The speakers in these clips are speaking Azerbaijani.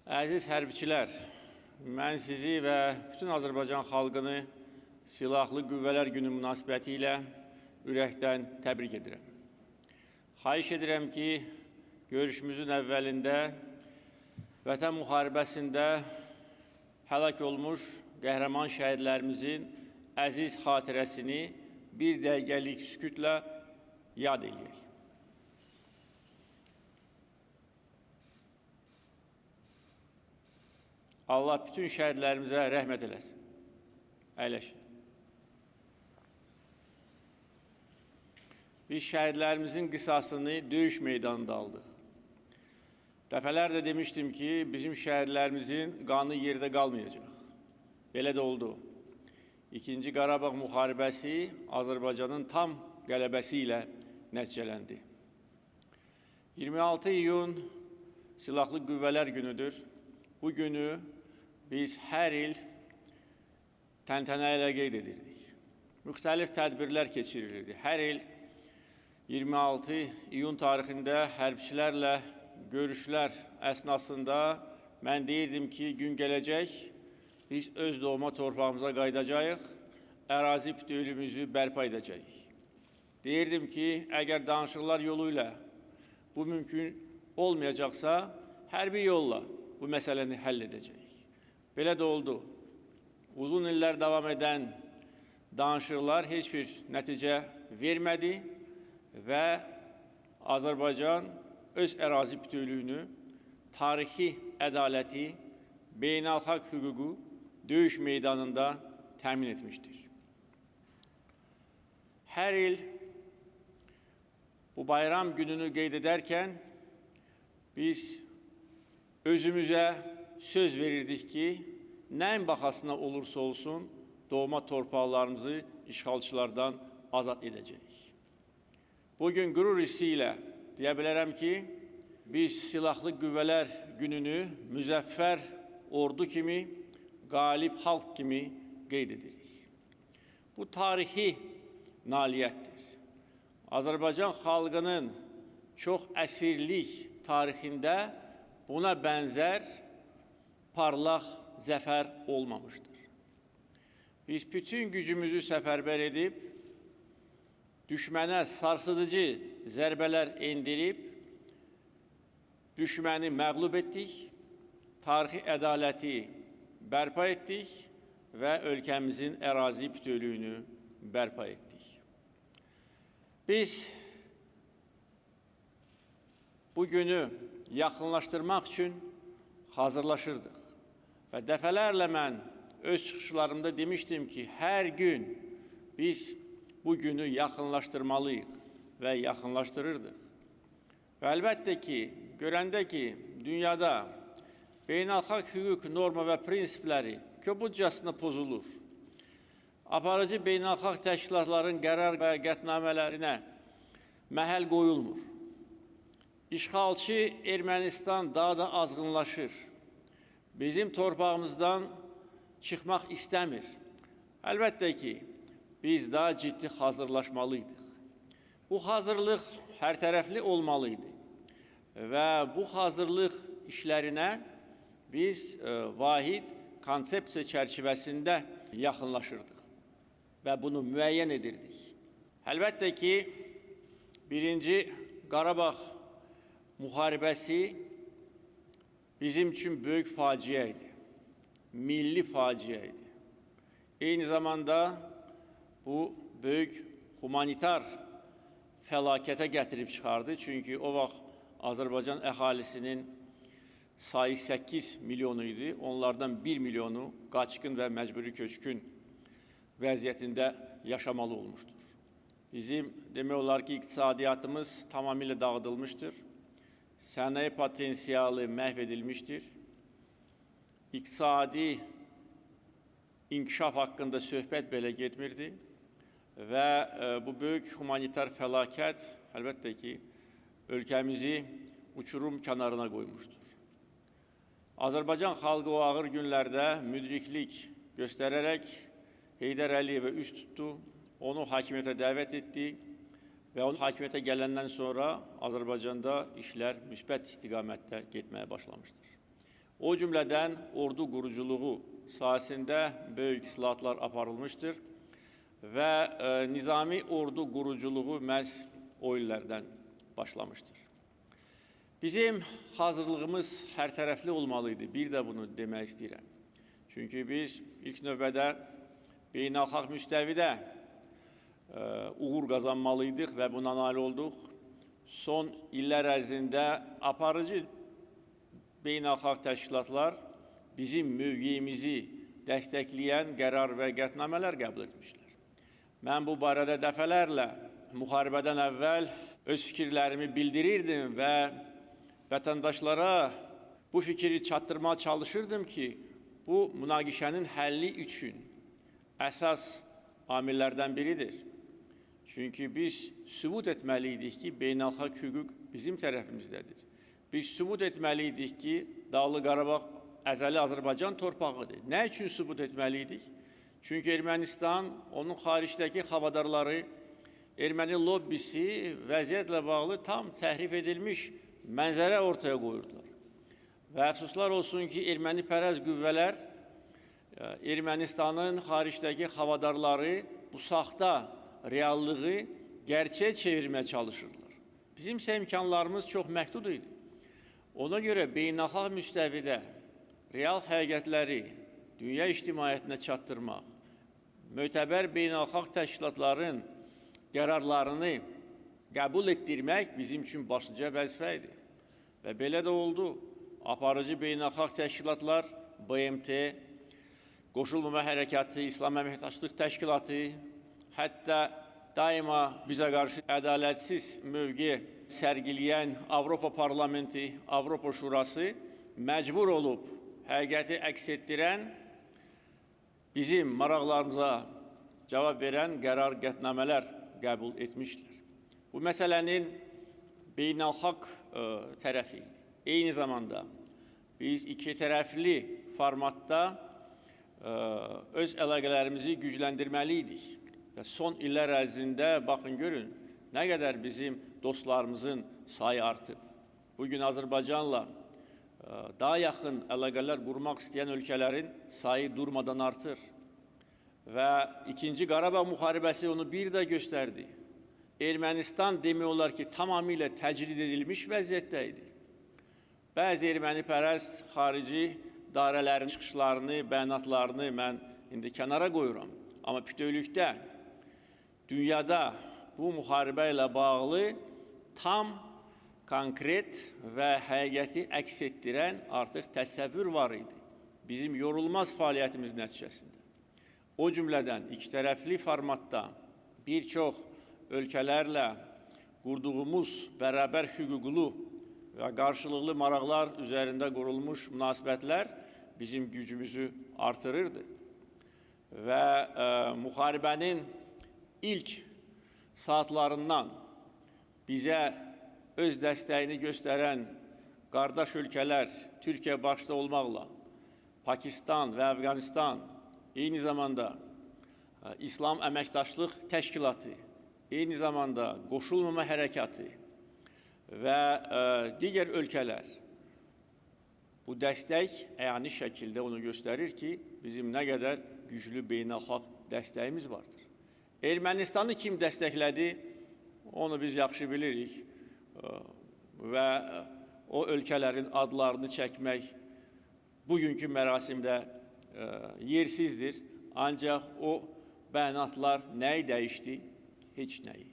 Əziz hərbiçilər, mən sizi və bütün Azərbaycan xalqını Silahlı Qüvvələr Günü münasibəti ilə ürəkdən təbrik edirəm. Xahiş edirəm ki, görüşümüzün əvvəlində Vətən müharibəsində həlak olmuş qəhrəman şəhidlərimizin əziz xatirəsini bir dəqiqəlik sükutla yad eləyək. Allah bütün şəhidlərimizə rəhmət eləsin. Əyləşin. Biz şəhidlərimizin qisasını döyüş meydanında aldıq. Dəfələrlə demişdim ki, bizim şəhidlərimizin qanı yerdə qalmayacaq. Belə də oldu. İkinci Qarabağ müharibəsi Azərbaycanın tam qələbəsi ilə nəticələndi. 26 iyun Silahlı Qüvvələr Günüdür. Bu günü biz hər il təntənə ilə qeyd edirdik. Müxtəlif tədbirlər keçirilirdi. Hər il 26 iyun tarixində hərbçilərlə görüşlər əsnasında mən deyirdim ki, gün gələcək, biz öz doğma torpağımıza qayıdacağıq, ərazi bütövlüyümüzü bərpa edəcəyik. Deyirdim ki, əgər danışıqlar yolu ilə bu mümkün olmayacaqsa, hərbi yolla bu məsələni həll edəcəyik. Belə də oldu. Uzun illər davam edən danışıqlar heç bir nəticə vermədi və Azərbaycan öz ərazi bütövlüyünü, tarixi ədaləti, beynəlxalq hüququ döyüş meydanında təmin etmişdir. Hər il bu bayram gününü qeyd edərkən biz özümüzə söz verirdik ki, nəyin baxasına olursa olsun doğma torpaqlarımızı işğalçılardan azad edəcəyik. Bugün qürur hissi ilə deyə bilərəm ki, biz Silahlı Qüvvələr Gününü müzəffər ordu kimi, qalib xalq kimi qeyd edirik. Bu tarixi nailiyyətdir. Azərbaycan xalqının çox əsirlik tarixində buna bənzər parlaq zəfər olmamışdır. Biz bütün gücümüzü səfərbər edib, düşmənə sarsıdıcı zərbələr endirib, düşməni məğlub etdik, tarixi ədaləti bərpa etdik və ölkəmizin ərazi bütövlüyünü bərpa etdik. Biz bu günü yaxınlaşdırmaq üçün hazırlaşırdıq. Və dəfələrlə mən öz çıxışlarımda demişdim ki, hər gün biz bu günü yaxınlaşdırmalıyıq və yaxınlaşdırırdıq. Və əlbəttə ki, görəndə ki, dünyada beynəlxalq hüquq norma və prinsipləri kobudcasına pozulur, aparıcı beynəlxalq təşkilatların qərar və qətnamələrinə məhəl qoyulmur. İşğalçı Ermənistan daha da azğınlaşır. Bizim torpağımızdan çıxmaq istəmir. Əlbəttə ki, biz daha ciddi hazırlaşmalıydıq. Bu hazırlıq hərtərəfli olmalıydı və bu hazırlıq işlərinə biz vahid konsepsiya çərçivəsində yaxınlaşırdıq və bunu müəyyən edirdik. Əlbəttə ki, Birinci Qarabağ müharibəsi bizim üçün böyük faciə idi. Milli faciə idi. Eyni zamanda bu böyük humanitar fəlakətə gətirib çıxardı. Çünki o vaxt Azərbaycan əhalisinin sayı 8 milyonu idi. Onlardan 1 milyonu qaçqın və məcburi köçkün vəziyyətində yaşamalı olmuşdur. Bizim demək olar ki, iqtisadiyyatımız tamamilə dağıdılmışdır. Sənaye potensialı məhv edilmişdir. İqtisadi inkişaf haqqında söhbət belə getmirdi və bu böyük humanitar fəlakət əlbəttə ki, ölkəmizi uçurum kənarına qoymuşdur. Azərbaycan xalqı o ağır günlərdə müdriklik göstərərək Heydər Əliyevə üst tutdu, onu hakimiyyətə dəvət etdi və onun hakimiyyətə gələndən sonra Azərbaycanda işlər müsbət istiqamətdə getməyə başlamışdır. O cümlədən ordu quruculuğu sahəsində böyük islahatlar aparılmışdır və nizami ordu quruculuğu məhz o illərdən başlamışdır. Bizim hazırlığımız hərtərəfli olmalı idi. Bir də bunu demək istəyirəm. Çünki biz ilk növbədə beynəlxalq müstəvidə uğur qazanmalıydıq və buna nail olduq. Son illər ərzində aparıcı beynəlxalq təşkilatlar bizim mövqeyimizi dəstəkləyən qərar və qətnamələr qəbul etmişlər. Mən bu barədə dəfələrlə müharibədən əvvəl öz fikirlərimi bildirirdim və vətəndaşlara bu fikri çatdırmağa çalışırdım ki, bu münaqişənin həlli üçün əsas amillərdən biridir. Çünki biz sübut etməliydik ki, beynəlxalq hüquq bizim tərəfimizdədir. Biz sübut etməliydik ki, Dağlıq Qarabağ əzəli Azərbaycan torpağıdır. Nə üçün sübut etməliydik? Çünki Ermənistan, onun xaricdəki havadarları, erməni lobbisi vəziyyətlə bağlı tam təhrif edilmiş mənzərə ortaya qoyurdular. Və əfsuslar olsun ki, ermənipərəz qüvvələr, Ermənistanın xaricdəki havadarları bu saxta reallığı gerçəyə çevirməyə çalışırdılar. Bizim isə imkanlarımız çox məhdud idi. Ona görə beynəlxalq müstəvidə real həqiqətləri dünya ictimaiyyətinə çatdırmaq, mötəbər beynəlxalq təşkilatların qərarlarını qəbul etdirmək bizim üçün başlıca vəzifə idi. Və belə də oldu. Aparıcı beynəlxalq təşkilatlar, BMT, Qoşulmama Hərəkatı, İslam Əməkdaşlıq Təşkilatı, hətta daima bizə qarşı ədalətsiz mövqe sərgiləyən Avropa Parlamenti, Avropa Şurası məcbur olub həqiqəti əks etdirən, bizim maraqlarımıza cavab verən qərar qətnamələr qəbul etmişlər. Bu məsələnin beynəlxalq tərəfi idi. Eyni zamanda biz iki tərəfli formatda öz əlaqələrimizi gücləndirməli idik. Və son illər ərzində, baxın görün, nə qədər bizim dostlarımızın sayı artıb. Bugün Azərbaycanla daha yaxın əlaqələr qurmaq istəyən ölkələrin sayı durmadan artır. Və İkinci Qarabağ müharibəsi onu bir də göstərdi. Ermənistan demək olar ki, tamamilə təcrid edilmiş vəziyyətdə idi. Bəzi ermənipərəst xarici dairələrin çıxışlarını, bəyanatlarını mən indi kənara qoyuram. Amma bütövlükdə dünyada bu müharibə ilə bağlı tam konkret və həqiqəti əks etdirən artıq təsəvvür var idi. Bizim yorulmaz fəaliyyətimiz nəticəsində. O cümlədən iki tərəfli formatda bir çox ölkələrlə qurduğumuz bərabər hüquqlu və qarşılıqlı maraqlar üzərində qurulmuş münasibətlər bizim gücümüzü artırırdı. Və müharibənin ilk saatlarından bizə öz dəstəyini göstərən qardaş ölkələr, Türkiyə başda olmaqla, Pakistan və Əfqanistan, eyni zamanda İslam Əməkdaşlıq Təşkilatı, eyni zamanda Qoşulmama Hərəkatı və digər ölkələr bu dəstək əyani şəkildə onu göstərir ki, bizim nə qədər güclü beynəlxalq dəstəyimiz vardır. Ermənistanı kim dəstəklədi, onu biz yaxşı bilirik və o ölkələrin adlarını çəkmək bugünkü mərasimdə yersizdir. Ancaq o bəyanatlar nəyi dəyişdi? Heç nəyi.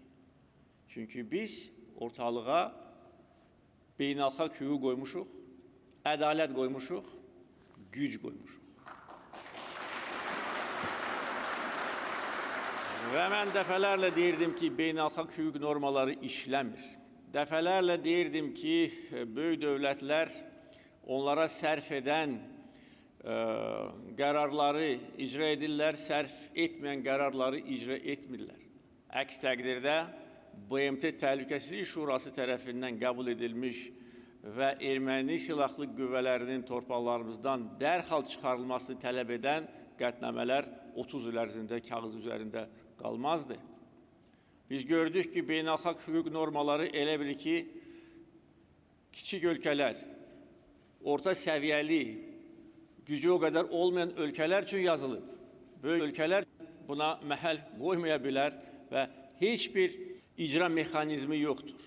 Çünki biz ortalığa beynəlxalq hüquq qoymuşuq, ədalət qoymuşuq, güc qoymuşuq. Və mən dəfələrlə deyirdim ki, beynəlxalq hüquq normaları işləmir. Dəfələrlə deyirdim ki, böyük dövlətlər onlara sərf edən qərarları icra edirlər, sərf etməyən qərarları icra etmirlər. Əks təqdirdə BMT Təhlükəsizlik Şurası tərəfindən qəbul edilmiş və erməni silahlı qüvvələrinin torpaqlarımızdan dərhal çıxarılmasını tələb edən qətnamələr 30 il ərzində kağız üzərində qalmazdı. Biz gördük ki, beynəlxalq hüquq normaları elə bil ki, kiçik ölkələr, orta səviyyəli, gücü o qədər olmayan ölkələr üçün yazılıb. Böyük ölkələr buna məhəl qoymaya bilər və heç bir icra mexanizmi yoxdur.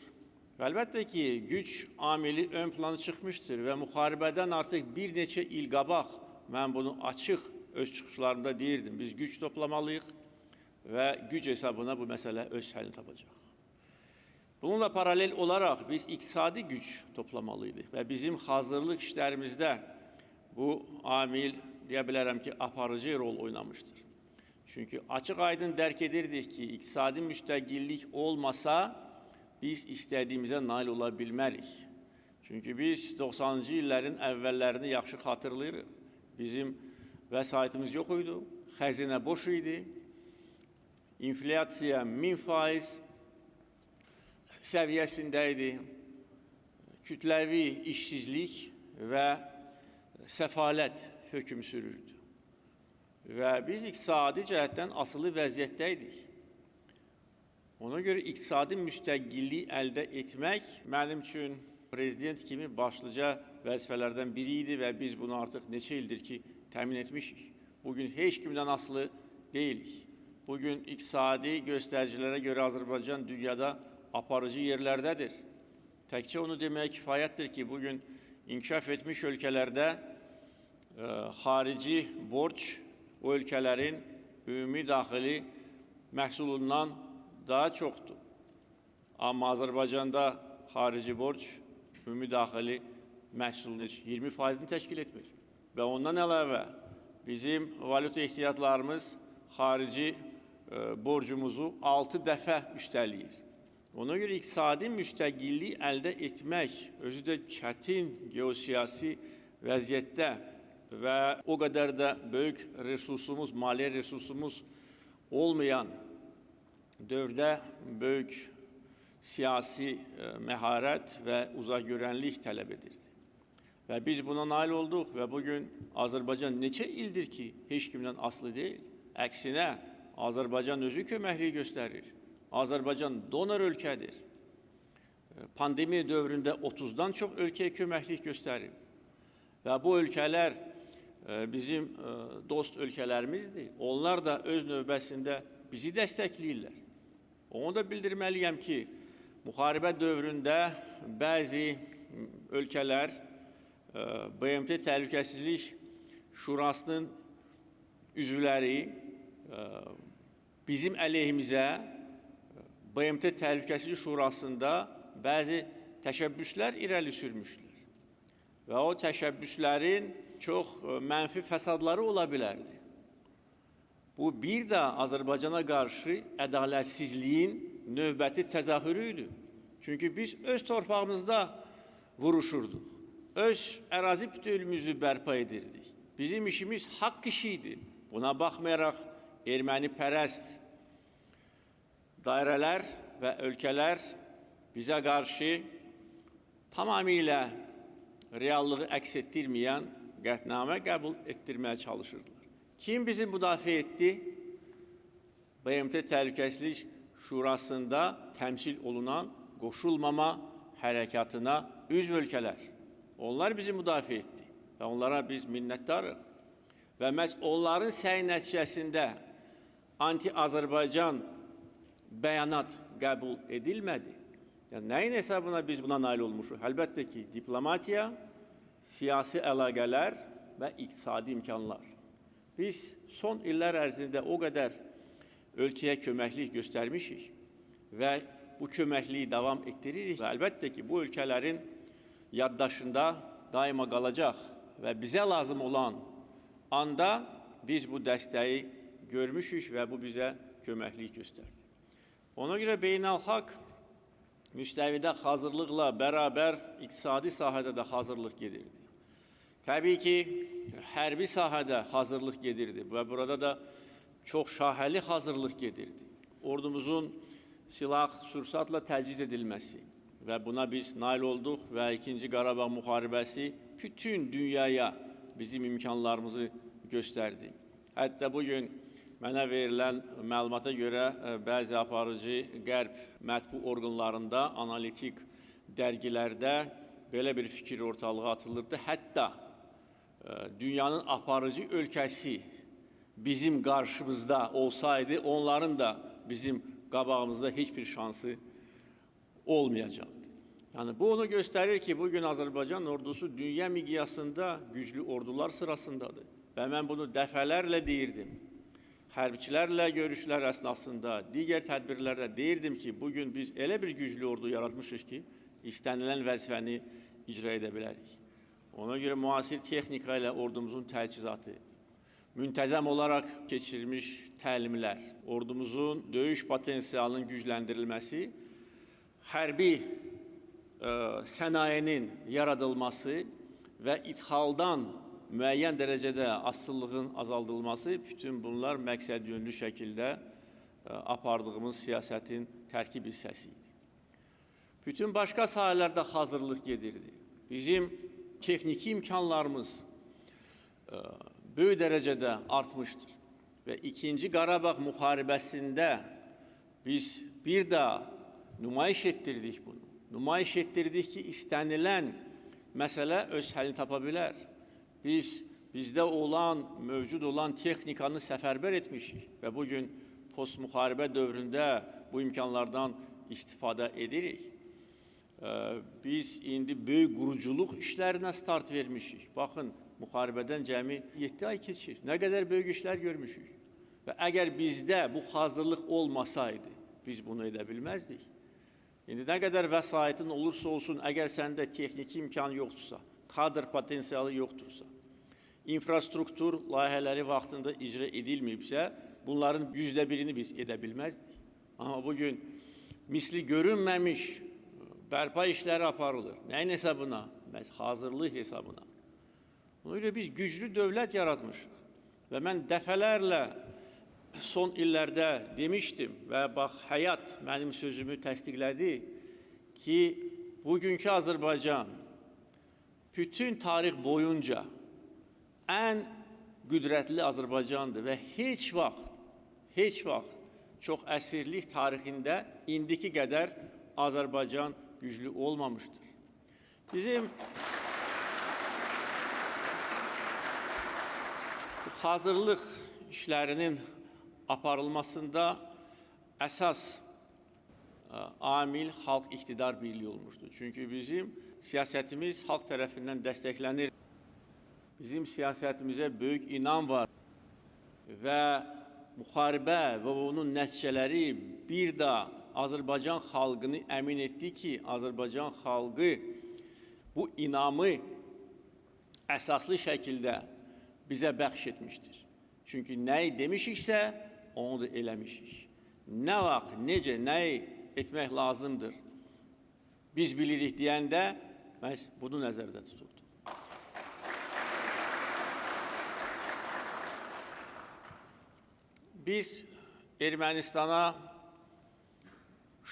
Və əlbəttə ki, güc amili ön plana çıxmışdır və müharibədən artıq bir neçə il qabaq mən bunu açıq öz çıxışlarımda deyirdim. Biz güc toplamalıyıq və güc hesabına bu məsələ öz həllini tapacaq. Bununla paralel olaraq biz iqtisadi güc toplamalıydıq və bizim hazırlıq işlərimizdə bu amil, deyə bilərəm ki, aparıcı rol oynamışdır. Çünki açıq aydın dərk edirdik ki, iqtisadi müstəqillik olmasa biz istədiyimizə nail ola bilmərik. Çünki biz 90-cı illərin əvvəllərini yaxşı xatırlayırıq. Bizim vəsaitimiz yox idi, xəzinə boş idi, inflyasiya 1000% səviyyəsində idi, kütləvi işsizlik və səfalət hökm sürürdü. Və biz iqtisadi cəhətdən asılı vəziyyətdə idik. Ona görə iqtisadi müstəqillik əldə etmək mənim üçün prezident kimi başlıca vəzifələrdən biri idi və biz bunu artıq neçə ildir ki, təmin etmişik. Bugün heç kimdən asılı deyilik. Bugün iqtisadi göstəricilərə görə Azərbaycan dünyada aparıcı yerlərdədir. Təkcə onu deməyə kifayətdir ki, bugün inkişaf etmiş ölkələrdə xarici borc o ölkələrin ümumi daxili məhsulundan daha çoxdur. Amma Azərbaycanda xarici borc ümumi daxili məhsulun 20%-ni təşkil etmir. Və ondan əlavə bizim valyuta ehtiyatlarımız xarici borcumuzu 6 dəfə üstələyir. Ona görə iqtisadi müstəqillik əldə etmək özü də çətin geosiyasi vəziyyətdə və o qədər də böyük resursumuz, maliyyə resursumuz olmayan dövrdə böyük siyasi məharət və uzaqgörənlik tələb edirdi. Və biz buna nail olduq və bugün Azərbaycan neçə ildir ki, heç kimdən asılı deyil. Əksinə, Azərbaycan özü köməkliyi göstərir. Azərbaycan donor ölkədir. Pandemiya dövründə 30-dan çox ölkəyə köməklik göstərib. Və bu ölkələr bizim dost ölkələrimizdir. Onlar da öz növbəsində bizi dəstəkləyirlər. Onu da bildirməliyəm ki, müharibə dövründə bəzi ölkələr BMT Təhlükəsizlik Şurasının üzvləri bizim əleyhimizə BMT Təhlükəsizlik Şurasında bəzi təşəbbüslər irəli sürmüşdülər. Və o təşəbbüslərin çox mənfi fəsadları ola bilərdi. Bu, bir də Azərbaycana qarşı ədalətsizliyin növbəti təzahürü idi. Çünki biz öz torpağımızda vuruşurduq. Öz ərazi bütövlüyümüzü bərpa edirdik. Bizim işimiz haqq işi idi. Buna baxmayaraq ermənipərəst dairələr və ölkələr bizə qarşı tamamilə reallığı əks etdirməyən qətnamə qəbul etdirməyə çalışırdılar. Kim bizi müdafiə etdi? BMT Təhlükəsizlik Şurasında təmsil olunan qoşulmama hərəkatına üzv ölkələr. Onlar bizi müdafiə etdi və onlara biz minnətdarıq. Və məhz onların səy nəticəsində anti-Azərbaycan bəyanat qəbul edilmədi. Yəni, nəyin hesabına biz buna nail olmuşuq? Əlbəttə ki, diplomatiya, siyasi əlaqələr və iqtisadi imkanlar. Biz son illər ərzində o qədər ölkəyə köməklik göstərmişik və bu köməkliyi davam etdiririk. Və əlbəttə ki, bu ölkələrin yaddaşında daima qalacaq və bizə lazım olan anda biz bu dəstəyi görmüşük və bu bizə köməklik göstərdi. Ona görə beynəlxalq müstəvidə hazırlıqla bərabər iqtisadi sahədə də hazırlıq gedirdi. Təbii ki, hərbi sahədə hazırlıq gedirdi və burada da çox şahəli hazırlıq gedirdi. Ordumuzun silah, sursatla təchiz edilməsi və buna biz nail olduq və 2-ci Qarabağ müharibəsi bütün dünyaya bizim imkanlarımızı göstərdi. Hətta bugün mənə verilən məlumata görə bəzi aparıcı qərb mətbu orqanlarında, analitik dərgilərdə belə bir fikir ortalığa atılırdı. Hətta dünyanın aparıcı ölkəsi bizim qarşımızda olsaydı, onların da bizim qabağımızda heç bir şansı olmayacaqdı. Yəni bu onu göstərir ki, bugün Azərbaycan ordusu dünya miqyasında güclü ordular sırasındadır. Və mən bunu dəfələrlə deyirdim. Hərbçilərlə görüşlər əsnasında, digər tədbirlərdə deyirdim ki, bugün biz elə bir güclü ordu yaratmışıq ki, istənilən vəzifəni icra edə bilərik. Ona görə müasir texnika ilə ordumuzun təchizatı, müntəzəm olaraq keçirilmiş təlimlər, ordumuzun döyüş potensialının gücləndirilməsi, hərbi sənayenin yaradılması və idxaldan müəyyən dərəcədə asılılığın azaldılması, bütün bunlar məqsədyönlü şəkildə apardığımız siyasətin tərkib hissəsi idi. Bütün başqa sahələrdə hazırlıq gedirdi. Bizim texniki imkanlarımız böyük dərəcədə artmışdır. Və İkinci Qarabağ müharibəsində biz bir daha nümayiş etdirdik bunu. Nümayiş etdirdik ki, istənilən məsələ öz həllini tapa bilər. Biz bizdə olan, mövcud olan texnikanı səfərbər etmişik və bugün post-müharibə dövründə bu imkanlardan istifadə edirik. Biz indi böyük quruculuq işlərinə start vermişik. Baxın, müharibədən cəmi 7 ay keçir. Nə qədər böyük işlər görmüşük. Və əgər bizdə bu hazırlıq olmasaydı, biz bunu edə bilməzdik. İndi nə qədər vəsaitin olursa olsun, əgər səndə texniki imkan yoxdursa, kadr potensialı yoxdursa, infrastruktur layihələri vaxtında icra edilməyibsə, bunların 1%-ni biz edə bilməzdik. Amma bugün misli görünməmiş bərpa işləri aparılır. Nəyin hesabına? Məhz hazırlıq hesabına. Ona görə biz güclü dövlət yaratmışıq. Və mən dəfələrlə son illərdə demişdim və bax həyat mənim sözümü təsdiqlədi ki, bugünkü Azərbaycan bütün tarix boyunca ən qüdrətli Azərbaycandır və heç vaxt çox əsrlik tarixində indiki qədər Azərbaycan güclü olmamışdır. Bizim hazırlıq işlərinin aparılmasında əsas amil xalq iqtidar birliyi olmuşdur. Çünki bizim siyasətimiz xalq tərəfindən dəstəklənir. Bizim siyasətimizə böyük inam var və müharibə və onun nəticələri bir daha Azərbaycan xalqını əmin etdi ki, Azərbaycan xalqı bu inamı əsaslı şəkildə bizə bəxş etmişdir. Çünki nəyi demişiksə, onu da eləmişik. Nə vaxt, necə, nəyi etmək lazımdır, biz bilirik deyəndə məhz bunu nəzərdə tuturduq. Biz Ermənistana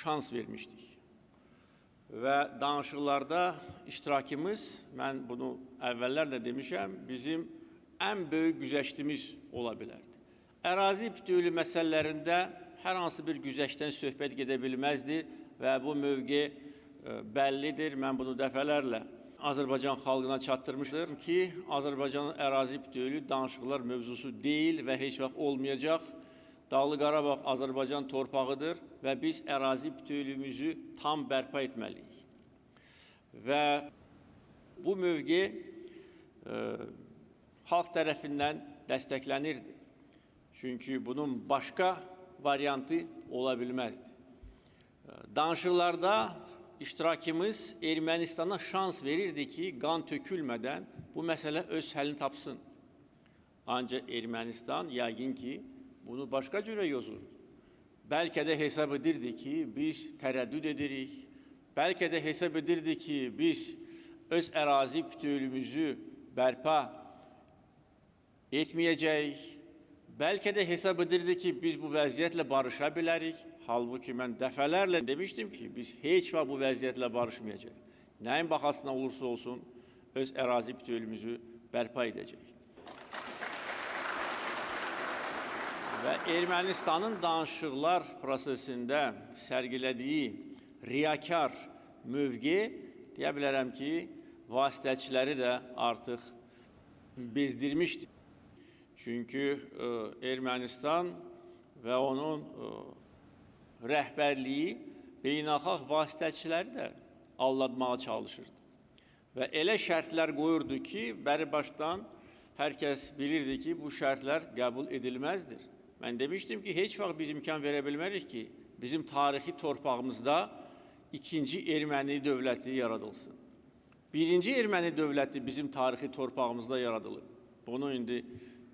şans vermişdik və danışıqlarda iştirakımız, mən bunu əvvəllər də demişəm, bizim ən böyük güzəştimiz ola bilərdi. Ərazi bütövlüyü məsələlərində hər hansı bir güzəştdən söhbət gedə bilməzdi və bu mövqe bəllidir. Mən bunu dəfələrlə Azərbaycan xalqına çatdırmışdım ki, Azərbaycanın ərazi bütövlüyü danışıqlar mövzusu deyil və heç vaxt olmayacaq. Dağlıq Qarabağ Azərbaycan torpağıdır və biz ərazi bütövlüyümüzü tam bərpa etməliyik. Və bu mövqe xalq tərəfindən dəstəklənirdi. Çünki bunun başqa variantı ola bilməzdi. Danışıqlarda iştirakımız Ermənistana şans verirdi ki, qan tökülmədən bu məsələ öz həllini tapsın. Ancaq Ermənistan yəqin ki, bunu başqa cürə yozurdu. Bəlkə də hesab edirdi ki, biz tərəddüd edirik. Bəlkə də hesab edirdi ki, biz öz ərazi bütövlüyümüzü bərpa etməyəcəyik. Bəlkə də hesab edirdi ki, biz bu vəziyyətlə barışa bilərik. Halbuki mən dəfələrlə demişdim ki, biz heç vaxt bu vəziyyətlə barışmayacağıq. Nəyin bahasına olursa olsun, öz ərazi bütövlüyümüzü bərpa edəcəyik. Və Ermənistanın danışıqlar prosesində sərgilədiyi riyakar mövqe, Deyə bilərəm ki, vasitəçiləri də artıq bezdirmişdi. Çünki Ermənistan və onun rəhbərliyi beynəlxalq vasitəçiləri də aldatmağa çalışırdı. Və elə şərtlər qoyurdu ki, bəri başdan hər kəs bilirdi ki, bu şərtlər qəbul edilməzdir. Mən demişdim ki, heç vaxt biz imkan verə bilmərik ki, bizim tarixi torpağımızda ikinci erməni dövləti yaradılsın. Birinci erməni dövləti bizim tarixi torpağımızda yaradılıb. Bunu indi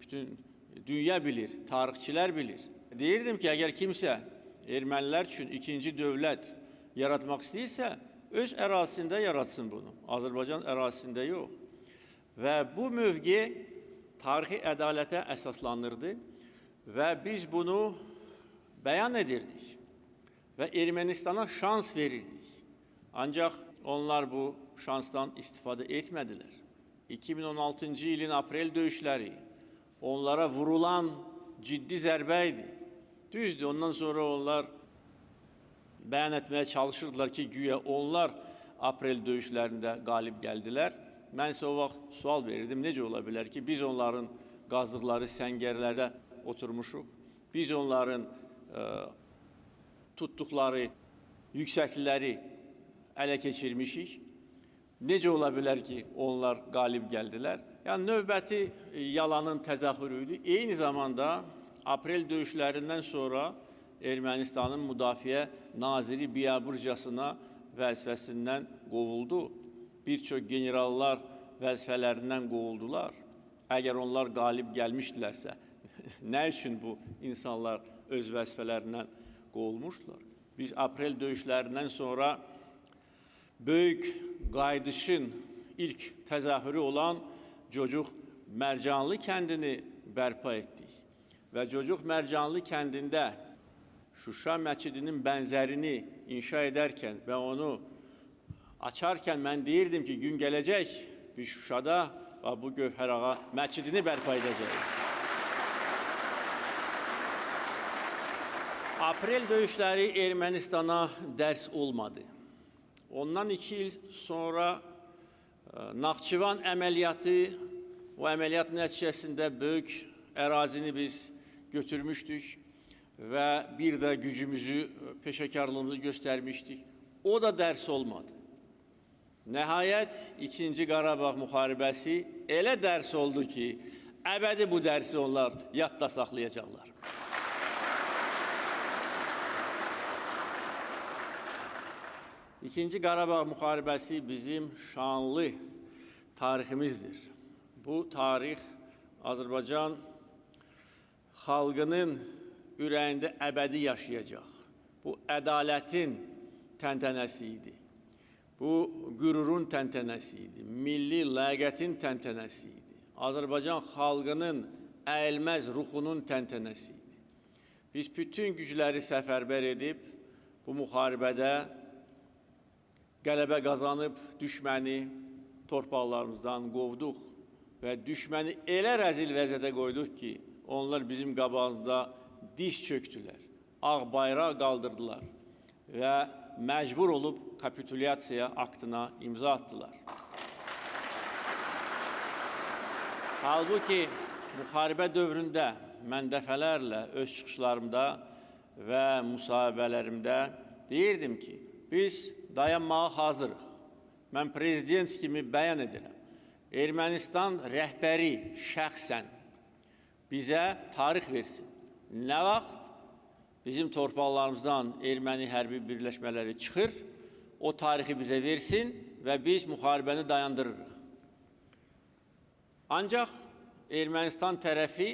bütün dünya bilir, tarixçilər bilir. Deyirdim ki, əgər kimsə ermənilər üçün ikinci dövlət yaratmaq istəyirsə, öz ərazisində yaratsın bunu. Azərbaycan ərazisində yox. Və bu mövqe tarixi ədalətə əsaslanırdı və biz bunu bəyan edirdik və Ermənistana şans verirdik. Ancaq onlar bu şansdan istifadə etmədilər. 2016-cı ilin aprel döyüşləri onlara vurulan ciddi zərbə idi. Düzdür, ondan sonra onlar bəyan etməyə çalışırdılar ki, güya onlar aprel döyüşlərində qalib gəldilər. Mən isə o vaxt sual verirdim, necə ola bilər ki, biz onların qazdıqları səngərlərdə oturmuşuq, biz onların tutduqları yüksəklikləri ələ keçirmişik. Necə ola bilər ki, onlar qalib gəldilər? Yəni, növbəti yalanın təzahürü idi. Eyni zamanda aprel döyüşlərindən sonra Ermənistanın Müdafiə Naziri biabırcasına vəzifəsindən qovuldu. Bir çox generallar vəzifələrindən qovuldular. Əgər onlar qalib gəlmişdilərsə, nə üçün bu insanlar öz vəzifələrindən qovulmuşdular? Biz aprel döyüşlərindən sonra böyük qayıdışın ilk təzahürü olan Cocuq Mərcanlı kəndini bərpa etdik. Və Cocuq Mərcanlı kəndində Şuşa məscidinin bənzərini inşa edərkən və onu açarkən mən deyirdim ki, gün gələcək biz Şuşada və bu Gövhər Ağa məscidini bərpa edəcəyik. Aprel döyüşləri Ermənistana dərs olmadı. Ondan 2 il sonra Naxçıvan əməliyyatı, o əməliyyat nəticəsində böyük ərazini biz götürmüşdük və bir də gücümüzü, peşəkarlığımızı göstərmişdik. O da dərs olmadı. Nəhayət, 2-ci Qarabağ müharibəsi elə dərs oldu ki, əbədi bu dərsi onlar yadda saxlayacaqlar. İkinci Qarabağ müharibəsi bizim şanlı tariximizdir. Bu tarix Azərbaycan xalqının ürəyində əbədi yaşayacaq. Bu ədalətin təntənəsi idi. Bu qürurun təntənəsi idi. Milli ləyaqətin təntənəsi idi. Azərbaycan xalqının əyilməz ruhunun təntənəsi idi. Biz bütün gücləri səfərbər edib bu müharibədə qələbə qazanıb düşməni torpaqlarımızdan qovduq və düşməni elə rəzil vəziyyətə qoyduq ki, onlar bizim qabağımızda diz çöktülər, ağ bayraq qaldırdılar və məcbur olub kapitulyasiya aktına imza atdılar. Halbuki müharibə dövründə mən dəfələrlə öz çıxışlarımda və müsahibələrimdə deyirdim ki, biz dayanmağa hazırıq. Mən prezident kimi bəyan edirəm. Ermənistan rəhbəri şəxsən bizə tarix versin. Nə vaxt bizim torpaqlarımızdan erməni hərbi birləşmələri çıxır, o tarixi bizə versin və biz müharibəni dayandırırıq. Ancaq Ermənistan tərəfi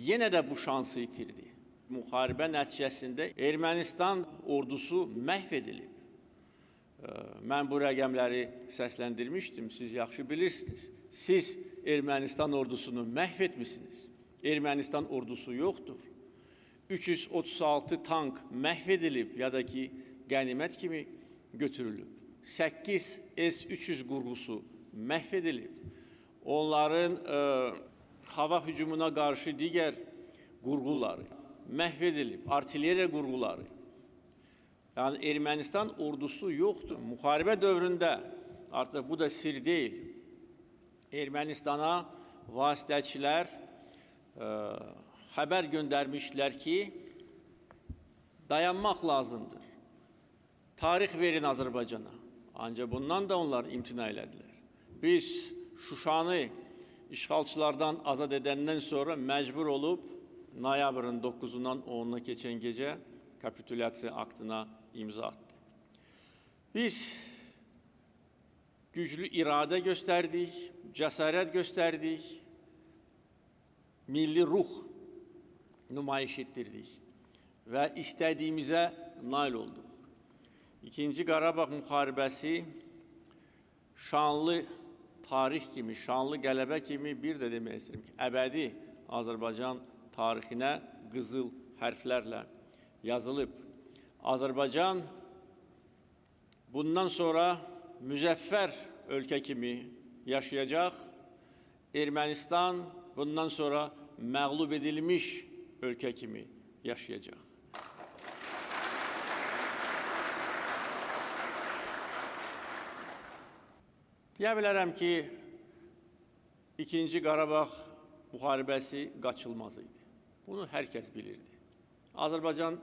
yenə də bu şansı itirdi. Müharibə nəticəsində Ermənistan ordusu məhv edilib. Mən bu rəqəmləri səsləndirmişdim, siz yaxşı bilirsiniz. Siz Ermənistan ordusunu məhv etmişsiniz. Ermənistan ordusu yoxdur. 336 tank məhv edilib ya da ki, qənimət kimi götürülüb. 8 S-300 qurğusu məhv edilib. Onların hava hücumuna qarşı digər qurğuları məhv edilib, artilleriya qurğuları. Yəni Ermənistan ordusu yoxdur. Müharibə dövründə artıq bu da sir deyil. Ermənistana vasitəçilər xəbər göndərmişlər ki, dayanmaq lazımdır. Tarix verin Azərbaycana. Ancaq bundan da onlar imtina elədilər. Biz Şuşanı işğalçılardan azad edəndən sonra məcbur olub noyabrın 9-undan 10-una keçən gecə kapitulyasiya aktına imza atdı. Biz güclü iradə göstərdik, cəsarət göstərdik, milli ruh nümayiş etdirdik və istədiyimizə nail olduq. İkinci Qarabağ müharibəsi şanlı tarix kimi, şanlı qələbə kimi bir də demək istəyirəm ki, əbədi Azərbaycan tarixinə qızıl hərflərlə yazılıb. Azərbaycan bundan sonra müzəffər ölkə kimi yaşayacaq. Ermənistan bundan sonra məğlub edilmiş ölkə kimi yaşayacaq. Deyə bilərəm ki, İkinci Qarabağ müharibəsi qaçılmaz idi. Bunu hər kəs bilirdi. Azərbaycan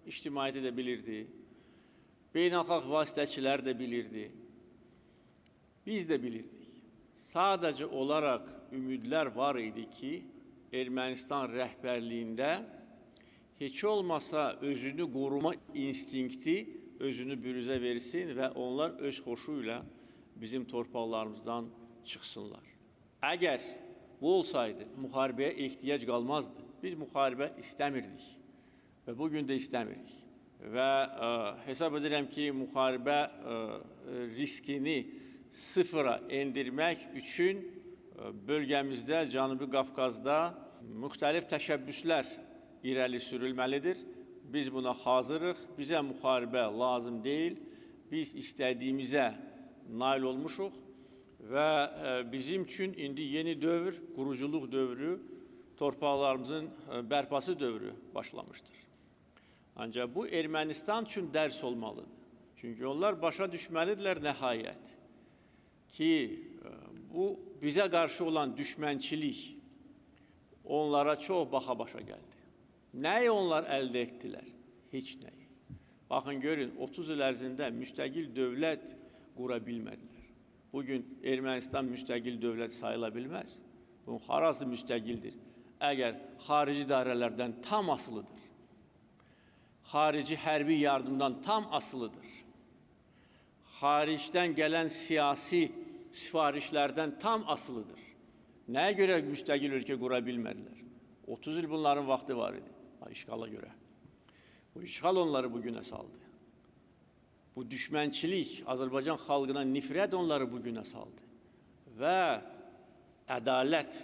ictimaiyyəti də bilirdi, beynəlxalq vasitəçilər də bilirdi, biz də bilirdik. Sadəcə olaraq ümidlər var idi ki, Ermənistan rəhbərliyində heç olmasa özünü qoruma instinkti özünü büruzə versin və onlar öz xoşu ilə bizim torpaqlarımızdan çıxsınlar. Əgər bu olsaydı, müharibəyə ehtiyac qalmazdı. Biz müharibə istəmirdik və bugün də istəmirik. Və hesab edirəm ki, müharibə riskini sıfıra endirmək üçün bölgəmizdə, Cənubi Qafqazda müxtəlif təşəbbüslər irəli sürülməlidir. Biz buna hazırıq. Bizə müharibə lazım deyil. Biz istədiyimizə nail olmuşuq və bizim üçün indi yeni dövr, quruculuq dövrü, torpaqlarımızın bərpası dövrü başlamışdır. Ancaq bu Ermənistan üçün dərs olmalıdır. Çünki onlar başa düşməlidirlər nəhayət ki, bu bizə qarşı olan düşmənçilik onlara çox baxa başa gəldi. Nəyi onlar əldə etdilər? Heç nəyi. Baxın, görün, 30 il ərzində müstəqil dövlət qura bilmədilər. Bugün Ermənistan müstəqil dövlət sayıla bilməz. Bunun harası müstəqildir? Əgər xarici idarələrdən tam asılıdır, xarici hərbi yardımdan tam asılıdır, xaricdən gələn siyasi sifarişlərdən tam asılıdır. Nəyə görə müstəqil ölkə qura bilmədilər? 30 il bunların vaxtı var idi. İşğala görə. Bu işğal onları bugünə saldı. Bu düşmənçilik, Azərbaycan xalqına nifrət onları bugünə saldı. Və ədalət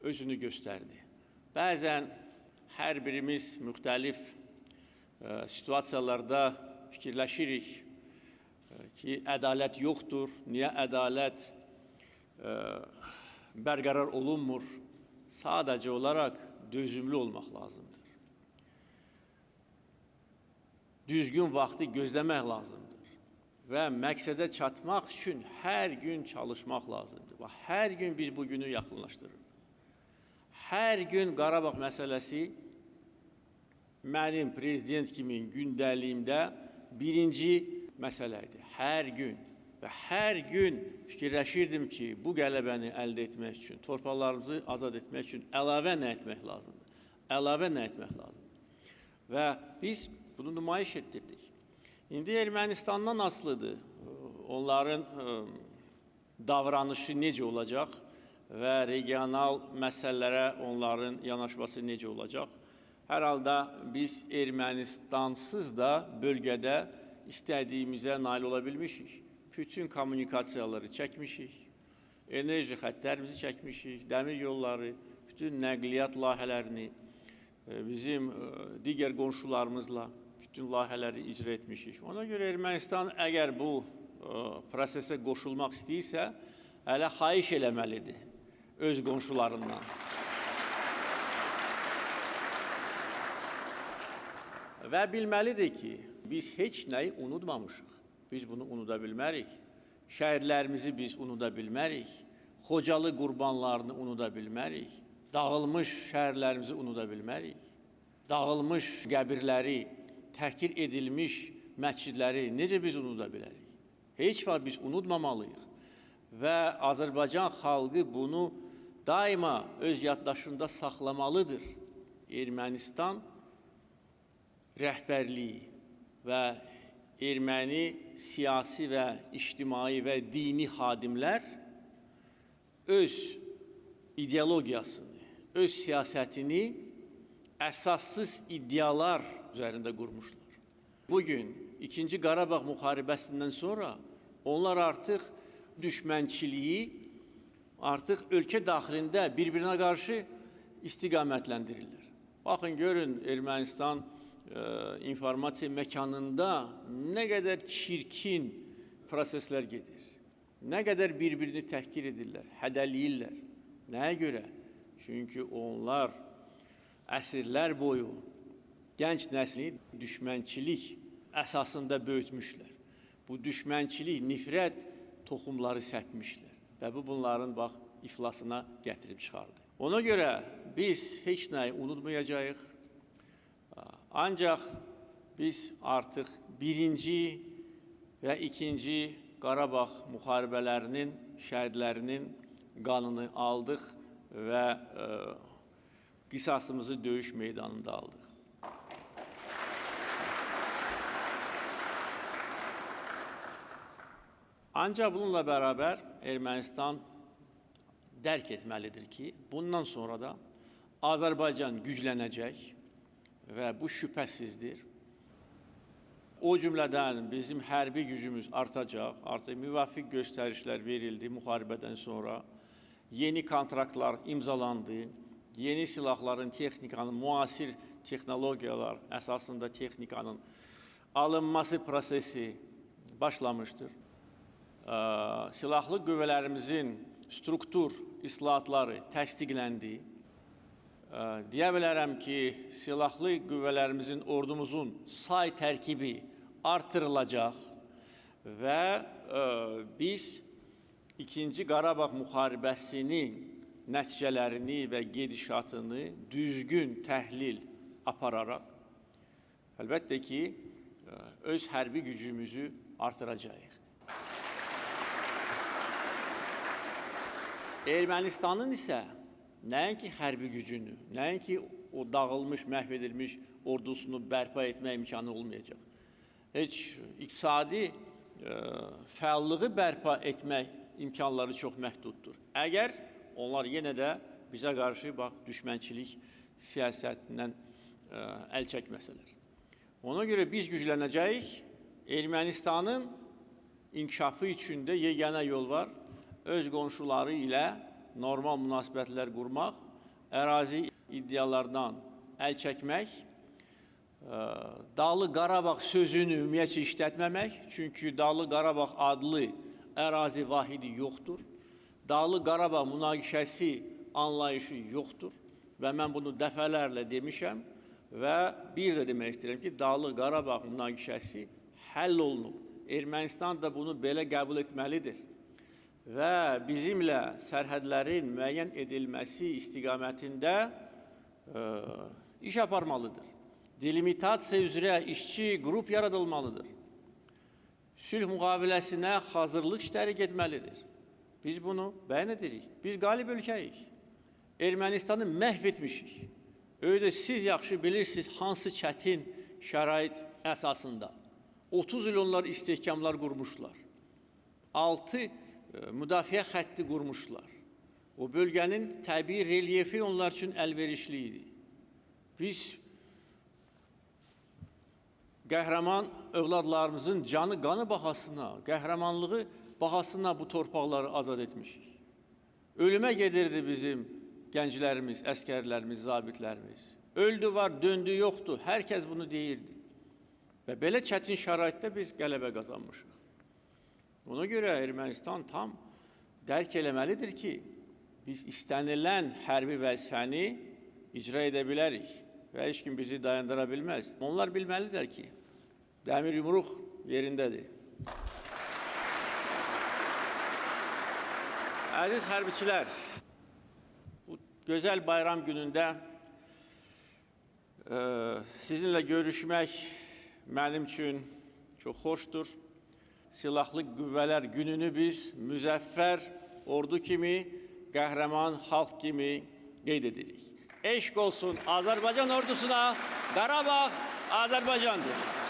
özünü göstərdi. Bəzən hər birimiz müxtəlif situasiyalarda fikirləşirik ki, ədalət yoxdur, niyə ədalət bərqərar olunmur? Sadəcə olaraq dözümlü olmaq lazımdır. Düzgün vaxtı gözləmək lazımdır və məqsədə çatmaq üçün hər gün çalışmaq lazımdır. Bax, hər gün biz bu günü yaxınlaşdırırdıq. Hər gün Qarabağ məsələsi mənim prezident kimi gündəliyimdə birinci məsələ idi. Hər gün və hər gün fikirləşirdim ki, bu qələbəni əldə etmək üçün, torpaqlarımızı azad etmək üçün əlavə nə etmək lazımdır? Əlavə nə etmək lazımdır? Və biz bunu nümayiş etdirdik. İndi Ermənistandan asılıdır. Onların davranışı necə olacaq və regional məsələlərə onların yanaşması necə olacaq? Hər halda biz Ermənistansız da bölgədə istədiyimizə nail ola bilmişik. Bütün kommunikasiyaları çəkmişik, enerji xəttlərimizi çəkmişik, dəmir yolları, bütün nəqliyyat layihələrini bizim digər qonşularımızla bütün layihələri icra etmişik. Ona görə Ermənistan əgər bu prosesə qoşulmaq istəyirsə, hələ xahiş eləməlidir öz qonşularından. Və bilməlidir ki, Biz heç nəyi unutmamışıq. Biz bunu unuda bilmərik. Şəhidlərimizi biz unuda bilmərik. Xocalı qurbanlarını unuda bilmərik. Dağılmış şəhərlərimizi unuda bilmərik. Dağılmış qəbirləri, təhqir edilmiş məscidləri necə biz unuda bilərik? Heç vaxt biz unutmamalıyıq. Və Azərbaycan xalqı bunu daima öz yaddaşında saxlamalıdır. Ermənistan rəhbərliyi və erməni siyasi və ictimai və dini xadimlər öz ideologiyasını, öz siyasətini əsassız iddialar üzərində qurmuşlar. Bugün 2-ci Qarabağ müharibəsindən sonra onlar artıq düşmənçiliyi artıq ölkə daxilində bir-birinə qarşı istiqamətləndirirlər. Baxın, görün Ermənistan informasiya məkanında nə qədər çirkin proseslər gedir. Nə qədər bir-birini təhqir edirlər, hədələyirlər. Nəyə görə? Çünki onlar əsrlər boyu gənc nəsli düşmənçilik əsasında böyütmüşlər. Bu düşmənçilik, nifrət toxumları səpmişlər və bu bunların bax iflasına gətirib çıxardı. Ona görə biz heç nəyi unutmayacağıq. Ancaq biz artıq birinci və ikinci Qarabağ müharibələrinin şəhidlərinin qanını aldıq və qisasımızı döyüş meydanında aldıq. Ancaq bununla beraber Ermənistan dərk etməlidir ki, bundan sonra da Azərbaycan güclənəcək və bu şübhəsizdir. O cümlədən bizim hərbi gücümüz artacaq, artıq müvafiq göstərişlər verildi müharibədən sonra. Yeni kontraktlar imzalandı, yeni silahların, texnikanın, müasir texnologiyalar əsasında texnikanın alınması prosesi başlamışdır. Silahlı qüvvələrimizin struktur islahatları təsdiqləndi. Deyə bilərəm ki, silahlı qüvvələrimizin, ordumuzun say tərkibi artırılacaq və biz 2-ci Qarabağ müharibəsinin nəticələrini və gedişatını düzgün təhlil apararaq, əlbəttə ki, öz hərbi gücümüzü artıracağıq. Ermənistanın isə nəinki hərbi gücünü, nəinki o dağılmış, məhv edilmiş ordusunu bərpa etmə imkanı olmayacaq. Heç iqtisadi fəallığı bərpa etmək imkanları çox məhduddur. Əgər onlar yenə də bizə qarşı bax, düşmənçilik siyasətindən əl çəkməsələr. Ona görə biz güclənəcəyik. Ermənistanın inkişafı üçün də yeganə yol var. Öz qonşuları ilə normal münasibətlər qurmaq, ərazi iddialardan əl çəkmək, Dağlıq Qarabağ sözünü ümumiyyətcə işlətməmək, çünki Dağlıq Qarabağ adlı ərazi vahidi yoxdur. Dağlıq Qarabağ münaqişəsi anlayışı yoxdur və mən bunu dəfələrlə demişəm və bir də demək istəyirəm ki, Dağlıq Qarabağ münaqişəsi həll olunub. Ermənistan da bunu belə qəbul etməlidir. Və bizimlə sərhədlərin müəyyən edilməsi istiqamətində iş aparmalıdır. Delimitasiya üzrə işçi qrup yaradılmalıdır. Sülh müqaviləsinə hazırlıq işləri getməlidir. Biz bunu bəyan edirik. Biz qalib ölkəyik. Ermənistanı məhv etmişik. Öyle siz yaxşı bilirsiniz hansı çətin şərait əsasında. 30 il onlar istehkamlar qurmuşlar. 6 müdafiə xətti qurmuşlar. O bölgənin təbii relyefi onlar üçün əlverişli idi. Biz qəhrəman övladlarımızın canı qanı bahasına, qəhrəmanlığı bahasına bu torpaqları azad etmişik. Ölümə gedirdi bizim gənclərimiz, əskərlərimiz, zabitlərimiz. Öldü var, döndü yoxdu. Hər kəs bunu deyirdi. Və belə çətin şəraitdə biz qələbə qazanmışıq. Ona görə Ermənistan tam dərk eləməlidir ki, biz istənilən hərbi vəzifəni icra edə bilərik və heç kim bizi dayandıra bilməz. Onlar bilməlidirlər ki, Dəmir yumruq yerindədir. Əziz hərbiçilər, bu gözəl bayram günündə sizinlə görüşmək mənim üçün çox xoşdur. Silahlı Qüvvələr gününü biz müzəffər ordu kimi, qəhrəman xalq kimi qeyd edirik. Eşq olsun Azərbaycan ordusuna, Qarabağ Azərbaycandır.